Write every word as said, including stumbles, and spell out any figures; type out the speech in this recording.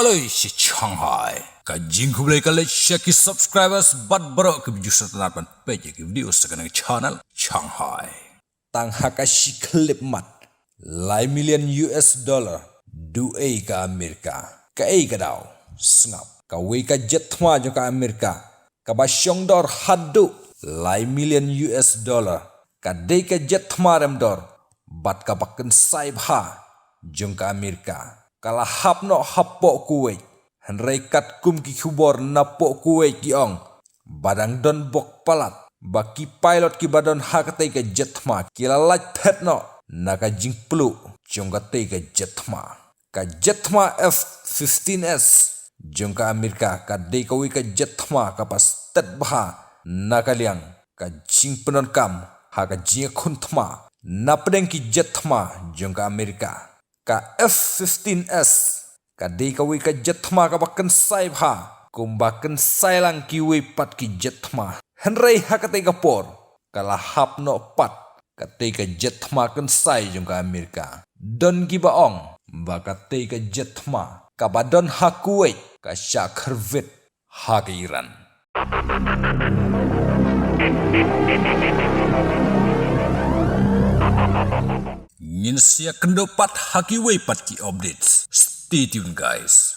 Lei shi Shanghai. Ka jingkhublei ka leit sha ki subscribers bad baroh ki views sa tang ban peit ïa ki video sa kane ka channel Shanghai. Tang ha ka shi khyllipmat, lai million U S dollar, duh ei ka Amerika. Kaei ka daw? Sngap. Kawei ka jet thma jong ka Amerika, kaba shong dor haduh lai million U S dollar, ka dei ka jet thma rem dor bad kaba kynsai bha jong ka Amerika. Ka la hap noh hapoh Kuwait, hynrei katkum ki khubor napoh Kuwait ki ong ba dang don bok palat, ba ki pilot kiba don ha katei ka jet thma ki la lait phet noh na ka jingpluh jong katei ka jet thma. Ka jet thma F fifteen S jong ka Amerika ka dei kawei ka jet thma kaba stet bha na ka liang ka jingpyndonkam ha ka jingïakhun thma napdeng ki jet thma jong ka Amerika. Ka F fifteen S ka dei kawei ka jet thma kaba kynsai bha kumba kynsai lang kiwei pat ki jet thma. Hynrei ha katei ka por ka la hap noh pat katei ka jet thma kynsai jong ka Amerika. Don kiba ong ba katei ka jet thma kaba don ha Kuwait ka shah khyrwit ha ka Iran. Ngin sa ïakynduh pat ha kiwei pat ki updates. Stay tuned, guys.